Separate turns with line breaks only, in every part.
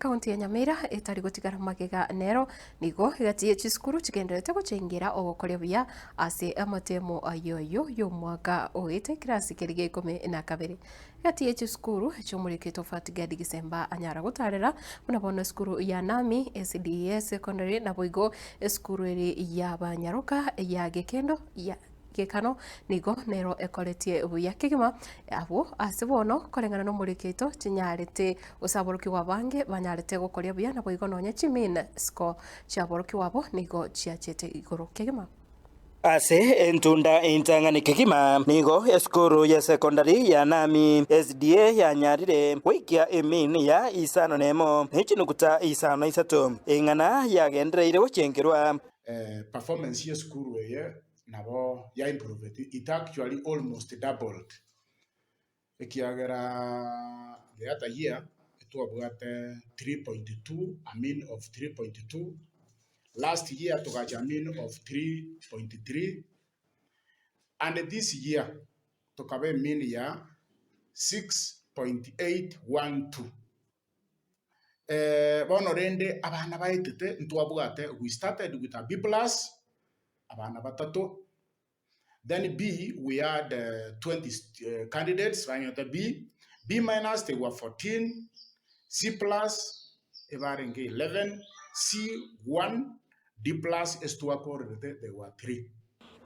County ya Nyamira etari gotigara magega nero nigo egati ye chisukuru chigendererete gochengera ogokoria buya ase amatemo ayio ayio y'omwaka oete ekirasi keria gia ikomi na kabere. Egati ye chisukuru chi'omoriki Tofauti Gadi Gisemba anyara gotarera buna bono esukuru ya Nami SDA Secondary naboigo esukuru eri ya Banyaroka ya Gekendo ya Gekano nigo nero ekoretie buya kegima abwo ase bono koreng'ana nomoriki oito chinyarete Gose aborokigwa abange banyarete gokoria buya, naboigo nonya chimean score chi'aborokigwa abo nigo chiachete igoro kegima.
Ase entunda entang'ani kegima, nigo esukuru y'esekondari ya Nami SDA yanyarire goikia emean ya isano nemo ne chinuguta isano na isato, eng'ana yagendereire gochengerwa.
Performance y'esukuru eye nabo ya improved, it actually almost doubled. Ekiagera the other year twabwate 3.2, a mean of 3.2, last year togacha a mean of 3.3, and this year tokaba a mean ya 6.812. Bono rende abana baetete ntwabwate, we started with a B plus, abana batato. Then B, we had 20 candidates banyete B, B minus they were 14, C plus ebarenge 11, C 1, D plus ase twakorerete they were 3.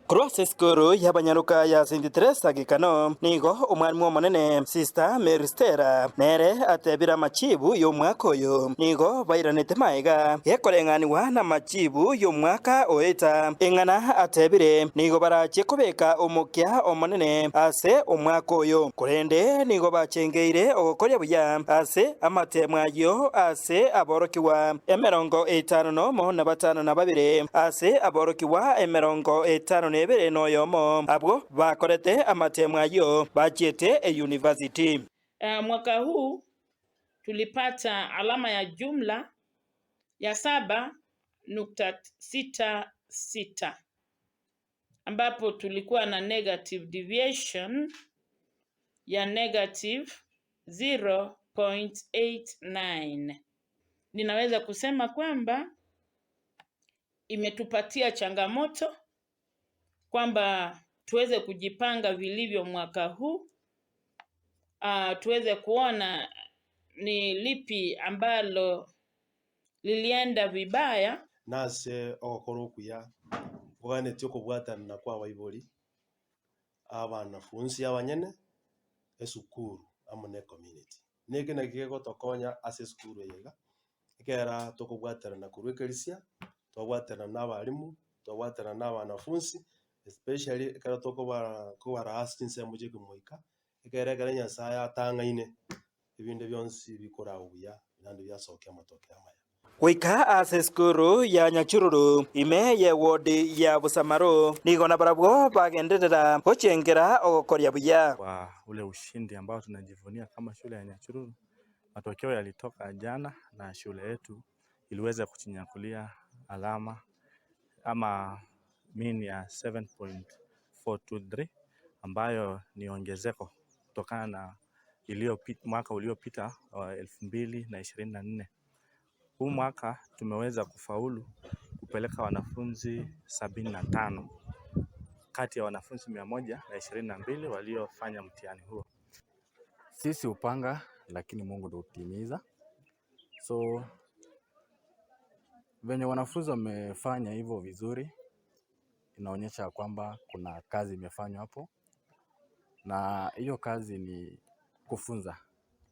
Korwa ase esukuru y'abanyaroka ya St. Teresa Gekano, nigo omwalimu omonene Sister Mary Stella nere atebire amachibu y'omwaka oyo nigo bairanete magega gekoreng'anigwa namachibu y'omwaka oeta. Eng'ana atebire, nigo barachie kobeka omokia omonene ase omwaka oyo, korende nigo bachengeire ogokoria buya ase amateemwa ayio ase aborokigwa 51 na 52 ase aborokigwa 52 noyomo abwo bakorete amateemwa ayio bachiete eyunivasiti.
Mwaka huu tulipata alama ya jumla ya 7.66 ambapo tulikuwa na negative deviation ya negative 0.89. Ninaweza kusema kwamba imetupatia changamoto kwamba tuweze kujipanga vilivyo mwaka huu, tuweze kuona ni lipi ambalo lilienda vibaya.
Nase ogokora okuya nkoganetie okobwatanana kw'abaibori, abanafunsi abanyene, esukuru amo ne ecommunity. Neke naki kegotokonya ase esukuru eye iga, ekera tokobwaterana korwa ekerisia, twabwaterana na abalimu, twabwaterana na abanafunsi, especially ekero tokobaa kobaraa ase chinsemo chia ekemoika, ekero ekero Nyasaye atang'aine, ebinde bionsi bikoragwa buya naende biasokia amatokeo amaya.
Goika ase esukuru ya Nyachururu, ime y'ewodi ya Busamaro, nigo nabarabwo bagenderera gochengera ogokoria buya.
Kwa ule ushindi ambao tunajivunia kama shule ya Nyachururu, matokeo yalitoka jana na shule yetu iliweza kujinyakulia alama ama mean ya 7.423 ambayo ni ongezeko kutokana na mwaka uliopita wa 2024. Huu mwaka tumeweza kufaulu kupeleka wanafunzi 75 kati ya wanafunzi 122 waliofanya mtihani huo.
Sisi hupanga lakini Mungu ndo hutimiza. So venye wanafunzi wamefanya hivyo vizuri inaonyesha kwamba kuna kazi imefanywa hapo, na hiyo kazi ni kufunza.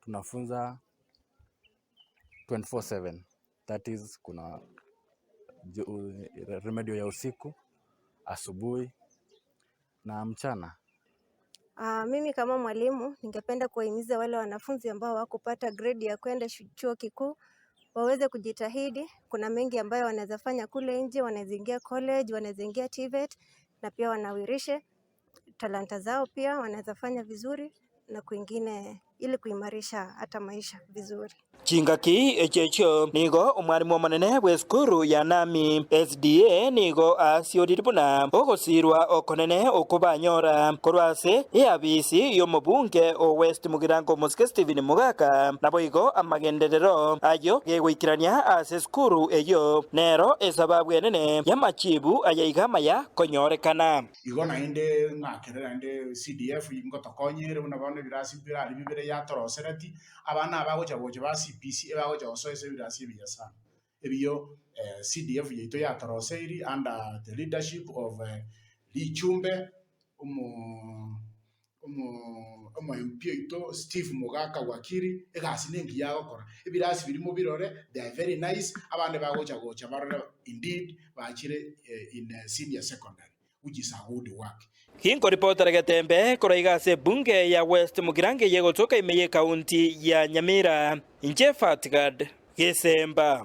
Tunafunza 24/7 that is, kuna remedial ya usiku, asubuhi na mchana.
Mimi kama mwalimu ningependa kuwahimiza wale wanafunzi ambao hawakupata grade ya kwenda chuo kikuu waweze kujitahidi. Kuna mengi ambayo wanaweza fanya kule nje, wanaweza ingia college, wanaweza ingia TVET na pia wanawirishe talanta zao, pia wanaweza fanya vizuri na kwingine ili kuimarisha hata maisha vizuri.
Chingaki echio echio nigo omwalimu omonene bw'esukuru ya Nami SDA nigo aasioririe buna ogosiirwa okonene okwo banyora korwa ase eabisi y'omobunge o West Mugirango Omosike Stephen Mogaka naboigo amagenderero ayio gegoikerania ase esukuru eyio nero esababu enene y'amachibu aya iga amaya konyorekana.
Igo naende ng'akere naende CDF ngotokonye ere buna bono ebirasi birari bibere yatorosereti, Abana aba bagocha gocha ba CPC ebagocha gosoa ase ebirasi ebiya sana. Ebiyo CDF yaito yatoroseiri under the leadership of Richumbe omo omo omo MP oito Steve Mogaka Wakili, egasi nengiya agokora. Ebirasi biria mobirore they are very nice, abande bagocha gocha barore indeed bachire in senior secondary. which is a good work.
Ginkoripotera Getembe korwa iga ase ebunge ya West Mugirango eye egotoka ime y'ekaunti ya Nyamira, inche Fatgard Gesemba.